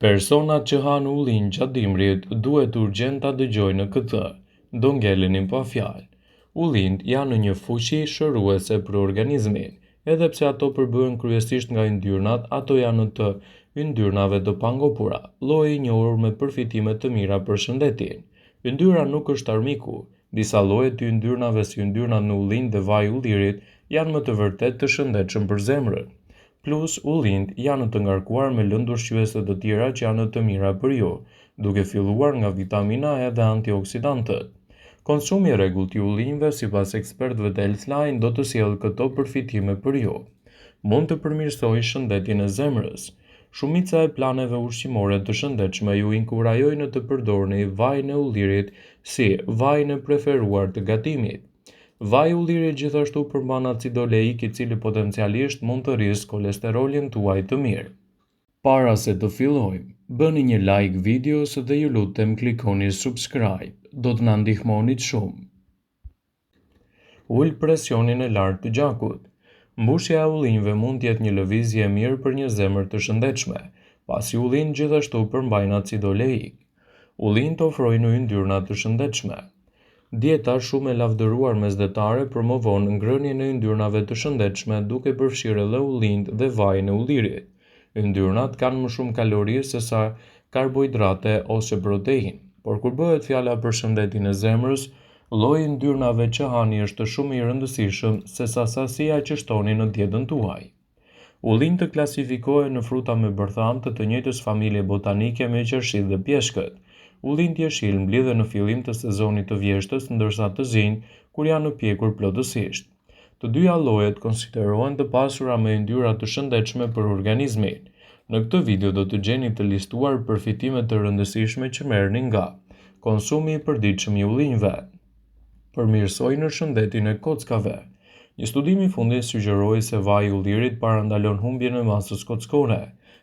Personat që hanë ullinj gjatë dimrit duhet urgjent ta dëgjojnë këtë, do ngeleni pa fjalë. Ullinjtë janë një fuqi shëruese për organizmin. Edhe pse ato përbëhen kryesisht nga yndyrnat, ato janë të yndyrnave të pangopura, lloji i njohur me përfitime të mira për shëndetin. Yndyra nuk është armiku. Disa lloje të yndyrnave si yndyrnat në ullinj dhe vaji i ullirit janë me të vërtetë të shëndetshëm për zemrën. Plus, ullinjtë janë të ngarkuar me lëndë ushqyese të tjera që janë të mira për ju, duke filluar nga vitamina E dhe antioksidantët. Konsumi i rregullt i ullinjve, sipas ekspertëve të Healthline, do të sjellë këto përfitime për ju. Mund të përmirësojë shëndetin e zemrës. Shumica e planeve ushqimore të shëndetshme ju inkurajojnë të përdorni vajin e ullirit si vajin e preferuar të gatimit. Vaji i ullirit gjithashtu përmban acid oleik i cili potencialisht mund të rrisë kolesterolin tuaj të mirë. Para se të fillojmë, bëni një like videos dhe ju lutem klikoni subscribe, do të na ndihmonit shumë. Ul presionin e lartë të gjakut. Mbushja e ullinjve mund të jetë një lëvizje e mirë për një zemër të shëndetshme, pasi ullinjtë gjithashtu përmbajnë acid oleik. Ullinjtë ofrojnë yndyrna të shëndetshme. Dieta shumë e lavdëruar mesdhetare promovon ngrënien e yndyrnave të shëndetshme duke përfshirë edhe ullinjtë dhe vajin e ullirit. Yndyrnat kanë më shumë kalori sesa karbohidrate ose proteinë. Por kur bëhet fjala për shëndetin e zemrës, lloji i yndyrnave që hani është shumë më i rëndësishëm sesa sasia që shtoni në dietën tuaj. Ullinjtë klasifikohen në fruta me bërthamë të të njëjtës familje botanike me qershitë dhe pjeshkët. Ullinjtë jeshilë mblidhen në fillim të sezonit të vjeshtës, ndërsa të zinjtë kur janë pjekur plotësisht. Të dyja llojet konsiderohen të pasura me yndyra të shëndetshme për organizmin. Në këtë video do të gjeni të listuar përfitime të rëndësishme që merrni nga konsumi i përditshëm i ullinjve. Përmirësojnë shëndetin e kockave. Një studim i fundit sugjeroi se vaji i ullirit parandalon humbjen e masës kockore.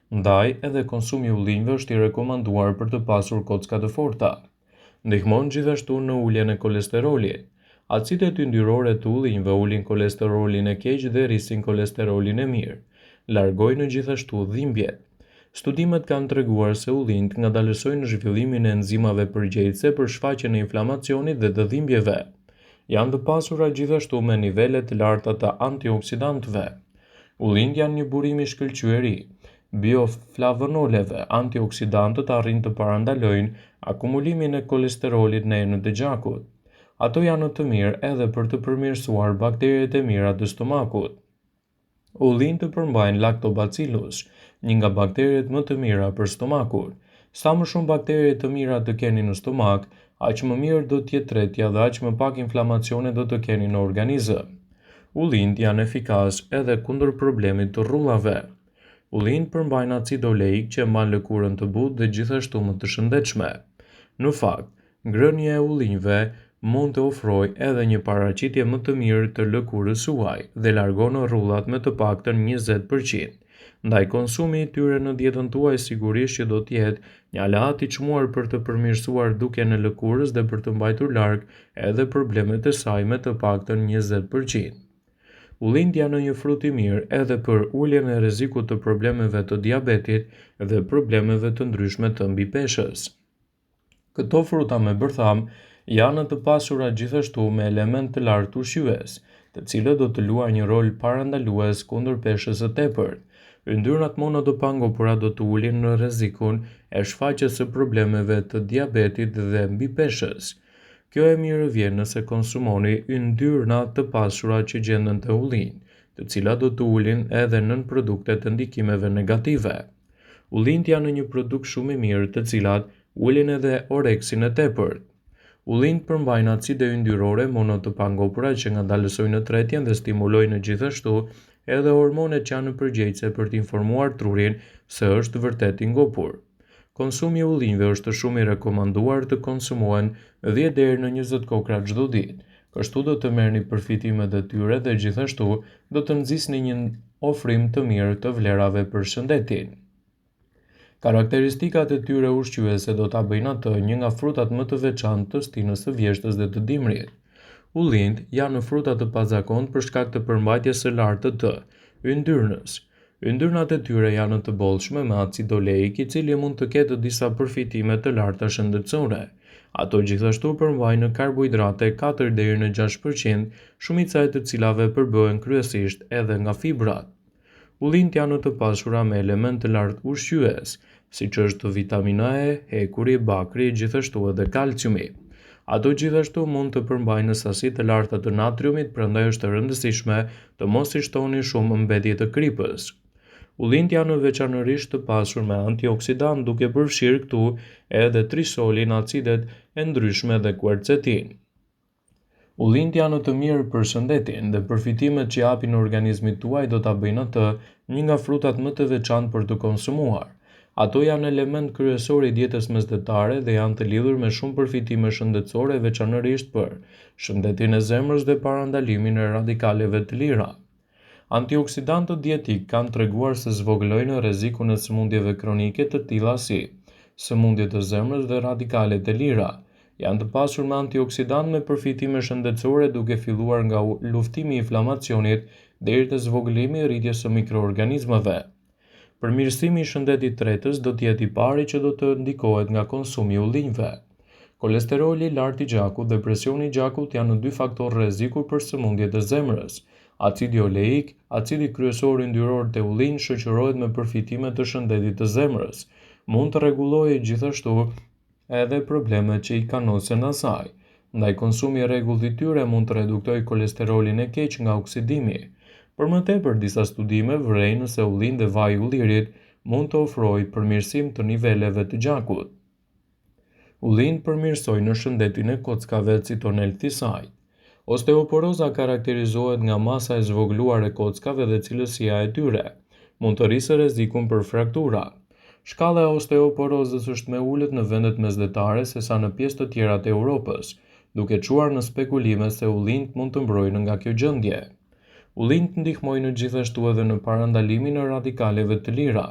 Ndaj, edhe konsumi i ullinjve është i rekomanduar për të pasur kocka të forta. Ndihmon gjithashtu në uljen e kolesterolit. Acidet yndyrore të ullinjve ulin kolesterolin e keq dhe rrisin kolesterolin e mirë. Largojnë gjithashtu dhimbjet. Studimet kanë treguar se ullinjtë ngadalësojnë zhvillimin e enzimave përgjegjëse për shfaqjen e inflamacionit dhe të dhimbjeve. Janë të pasura gjithashtu me nivele të larta të antioksidantëve. Ullinjtë janë një burim i shkëlqyer i bioflavonoleve, antioksidantët arrijnë të parandalojnë akumulimin e kolesterolit në enët e gjakut. Ato janë të mirë edhe për të përmirësuar bakteret e mira të stomakut. Ullinjtë përmbajnë lactobacillus, një nga bakteret më të mira për stomakun. Sa më shumë baktere të mira të keni në stomak, aq më mirë do të jetë tretja dhe aq më pak inflamacione do të keni në organizëm. Ullinjtë janë efikas edhe kundër problemit të rrullave. Ullinjtë përmbajnë acid oleik që e mban lëkurën të butë dhe gjithashtu më të shëndetshme. Në fakt, ngrënia e ullinjve mund të ofrojë edhe një paraqitje më të mirë të lëkurës suaj dhe largon rrullat me të paktën 20%. Ndaj konsumi i tyre në dietën tuaj sigurisht që do të jetë një aleat i çmuar për të përmirësuar dukjen e lëkurës dhe për të mbajtur larg edhe problemet e saj me të paktën 20%. Ullinjtë janë një frut i mirë edhe për uljen e rrezikut të problemeve të diabetit dhe problemeve të ndryshme të mbipeshës. Këto fruta me bërthamë janë të pasura gjithashtu me elementë të lartë ushqyes, të cilët do të luajnë një rol parandalues kundër peshës së tepërt. Yndyrnat mono të pangopura do të ulin rrezikun e shfaqjes së problemeve të diabetit dhe mbipeshës. Kjo e mirë vjen nëse konsumoni yndyrna të pasura që gjenden te ullinjtë, të cilat do të ulin edhe nënproduktet e ndikimeve negative. Ullinjtë janë një produkt shumë i mirë të cilat ulin edhe oreksin e tepërt. Ullinjtë përmbajnë acide yndyrore mono të pangopura që ngadalësojnë tretjen dhe stimulojnë gjithashtu edhe hormonet që janë përgjegjëse për të informuar trurin se është vërtet i ngopur. Konsumi i ullinjve është shumë i rekomanduar të konsumohen 10 deri në 20 kokrra çdo ditë. Kështu do të merrni përfitimet e tyre dhe gjithashtu do të nxisni një ofrim të mirë të vlerave për shëndetin. Karakteristikat e tyre ushqyese do ta bëjnë atë një nga frutat më të veçantë të stinës së vjeshtës dhe të dimrit. Ullinjtë janë fruta të pazakontë për shkak të përmbajtjes së lartë të yndyrnës. Yndyrnat e tyre janë të bollshme me acid oleik i cili mund të ketë disa përfitime të larta shëndetësore. Ato gjithashtu përmbajnë karbohidrate 4 deri në 6%, shumica e të cilave përbëhen kryesisht edhe nga fibrat. Ullinjtë janë të pasura me elementë të lartë ushqyes, siç është vitamina E, hekuri, bakri, gjithashtu edhe kalciumi. Ato gjithashtu mund të përmbajnë sasi të larta të natriumit, prandaj është e rëndësishme të mos i shtoni shumë mbetje të kripës. Ullinjtë janë veçanërisht të pasur me antioksidantë, duke përfshirë këtu edhe trisolin, acidet e ndryshme dhe kuercetin. Ullinjtë janë të mirë për shëndetin dhe përfitimet që japin organizmit tuaj do ta bëjnë atë një nga frutat më të veçantë për të konsumuar. Ato janë element kryesor i dietës mesdhetare dhe janë të lidhur me shumë përfitime shëndetësore veçanërisht për shëndetin e zemrës dhe parandalimin e radikaleve të lira. Antioksidantët dietikë kanë treguar se zvogëlojnë rrezikun e sëmundjeve kronike të tilla si sëmundjet e zemrës dhe radikalet e lira. Janë të pasur me antioksidantë me përfitime shëndetësore duke filluar nga luftimi i inflamacionit deri te zvogëlimi i rritjes së mikroorganizmave. Përmirësimi i shëndetit tretës do të jetë i pari që do të ndikohet nga konsumi i ullinjve. Kolesteroli i lartë i gjakut dhe presioni i gjakut janë dy faktorë rreziku për sëmundjet e zemrës. Acidi oleik, acidi kryesor yndyror te ullinjtë shoqërohet me përfitime të shëndetit të zemrës. Mund të rregullojë gjithashtu edhe problemet që i kanosen asaj. Ndaj konsumi i rregullt i tyre mund të reduktojë kolesterolin e keq nga oksidimi. Për më tepër, disa studime vërejnë se ullinjtë dhe vaji i ullirit mund të ofrojë përmirësim të niveleve të gjakut. Ullinjtë përmirësojnë shëndetin e kockave, citon Healthysite. Osteoporoza karakterizohet nga masa e zvogëluar e kockave dhe cilësia e tyre mund të rrisë rrezikun për fraktura. Shkalla e osteoporozës është më e ulët në vendet mesdhetare sesa në pjesë të tjera të Europës, duke çuar në spekulime se ullinjtë mund të mbrojnë nga kjo gjendje. Ullinjtë ndihmojnë gjithashtu edhe në parandalimin e radikaleve të lira.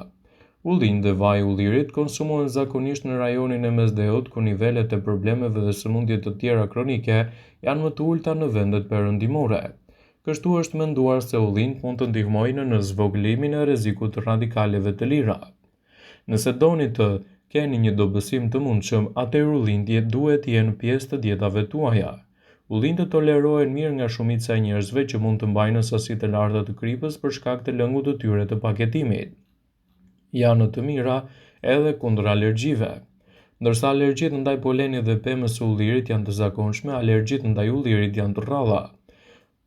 Ullinjtë dhe vaji i ullirit konsumohen zakonisht në rajonin e Mesdheut ku nivelet e problemeve dhe sëmundje të tjera kronike janë më të ulëta në vendet perëndimore. Kështu është menduar se ullinjtë mund të ndihmojnë në zvogëlimin e rrezikut të radikaleve të lira. Nëse doni të keni një dobësim të mundshëm, atëherë ullinjtë duhet të jenë pjesë të dietave tuaja. Ullinjtë tolerohen mirë nga shumica e njerëzve që mund të mbajnë sasi të larta të kripës për shkak të lëngut të tyre të paketimit. Janë të mira edhe kundër alergjive. Ndërsa alergjitë ndaj polenit dhe pemës së ullirit janë të zakonshme, alergjitë ndaj ullirit janë të rralla.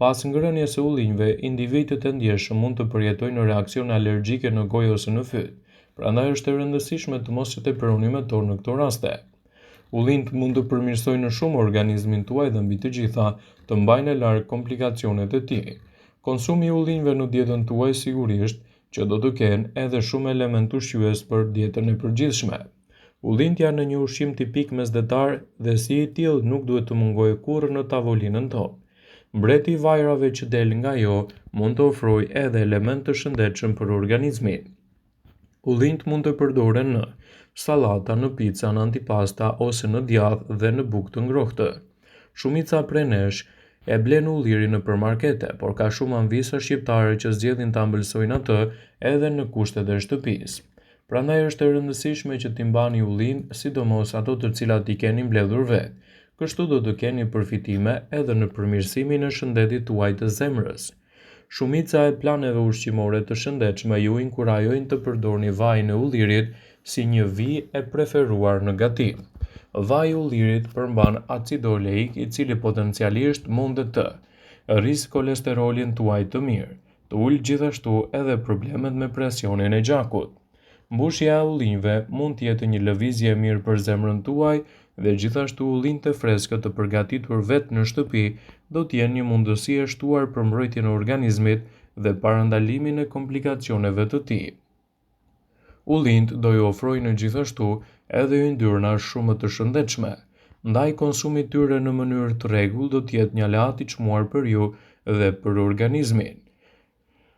Pas ngrënies së ullinjve, individët e ndjeshëm mund të përjetojnë reaksione alergjike në gojë ose në fyt, prandaj është e rëndësishme të mos e teproni me to në këto raste. Ullinjtë mund të përmirësojnë shumë organizmin tuaj dhe mbi të gjitha, të mbajnë larg komplikacionet e tij. Konsumi i ullinjve në dietën tuaj sigurisht që do të kenë edhe shumë elementë ushqyes për dietën e përgjithshme. Ullinjtë janë një ushqim tipik mesdhetar dhe si i tillë nuk duhet të mungojë kurrë në tavolinën tonë. Mbreti i vajrave që del nga ajo mund të ofrojë edhe elementë të shëndetshëm për organizmin. Ullinjtë mund të përdoren në sallata, në pica, në antipasta ose në djathë dhe në bukë të ngrohtë. Shumica prej nesh e blen ullirin nëpër markete, por ka shumë amvisa shqiptare që zgjedhin ta ëmbëlsojnë atë edhe në kushtet e shtëpisë. Prandaj është e rëndësishme që t'i mbani ullinjtë, sidomos ato të cilat i keni mbledhur vetë. Kështu do të keni përfitime edhe në përmirësimin e shëndetit tuaj të zemrës. Shumica e planeve ushqimore të shëndetshme ju inkurajojnë të përdorni vajin e ullirit si një vijë e preferuar në gatim. Vaji i ullirit përmban acid oleik i cili potencialisht mund të rrisë kolesterolin tuaj të mirë, të ulë gjithashtu edhe problemet me presionin e gjakut. Mbushja e ullinjve mund të jetë një lëvizje e mirë për zemrën tuaj dhe gjithashtu ullinjtë e freskët të përgatitur vetë në shtëpi do të jenë një mundësi e shtuar për mbrojtjen e organizmit dhe parandalimin e komplikacioneve të tij. Ullinjtë do ju ofrojnë gjithashtu edhe yndyrna shumë të shëndetshme. Ndaj konsumi i tyre në mënyrë të rregullt do të jetë një aleat i çmuar për ju dhe për organizmin.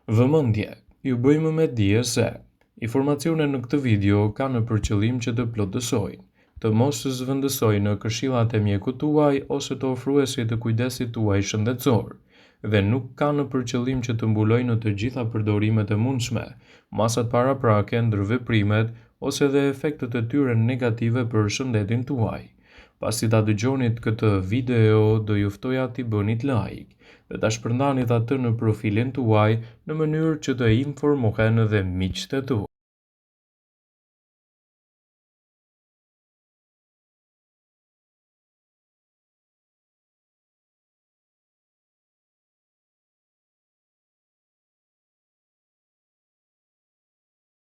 Vëmendje! Ju bëjmë me dije se informacionet në këtë video kanë për qëllim që të plotësojnë, të mos zëvendësojnë këshillat e mjekut tuaj ose të ofruesit të kujdesit tuaj shëndetësor. dhe nuk kanë për qëllim që të mbulojnë të gjitha përdorimet e mundshme, masat paraprake, ndërveprimet ose dhe efektet e tyre negative për shëndetin tuaj. Pasi ta dëgjonit këtë video, do ju ftoja t'i bënit like dhe ta shpërndanit atë në profilin tuaj në mënyrë që të informohen dhe miqtë e tu.